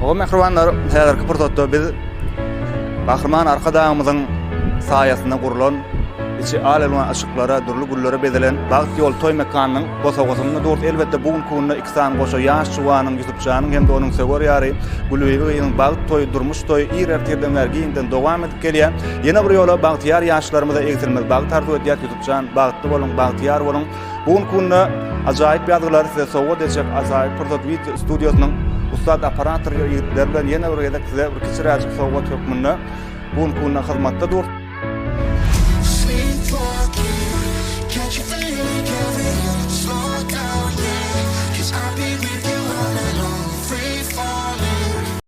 Hawa mähribanlar, häzirki pursatda biz Gahryman Arkadagymyzyň saýasynda gurlan, içi al-elwan yşyklara, dürli güllere bezelen Bagt ýol toý mekanynyň bosagasynda durus. Elbetde, bu günki günde iki sany goşa ýaş juwanyň, Ýusupjanyň hem-de onuň söwer ýary Gülbibi gyzyň bagt toýy, durmuş toýy ir ertirden bäri giňden dowam edip gelýär. Ýene bir ýola bagtyýar ýaşlarymyza egsilmez bagt arzuw edýäs. Ýusupjan, bagtly boluň, bagtyýar boluň! Bu günki günde ajaýyp ýazgylary size sowgat etjek Ajaýyp pursat wideo studiýasynyň ussat operator ýigitleri bilen ýene bir gezek size bir kiçiräjik sowgat hökmünde bu günki günde hyzmatda dur.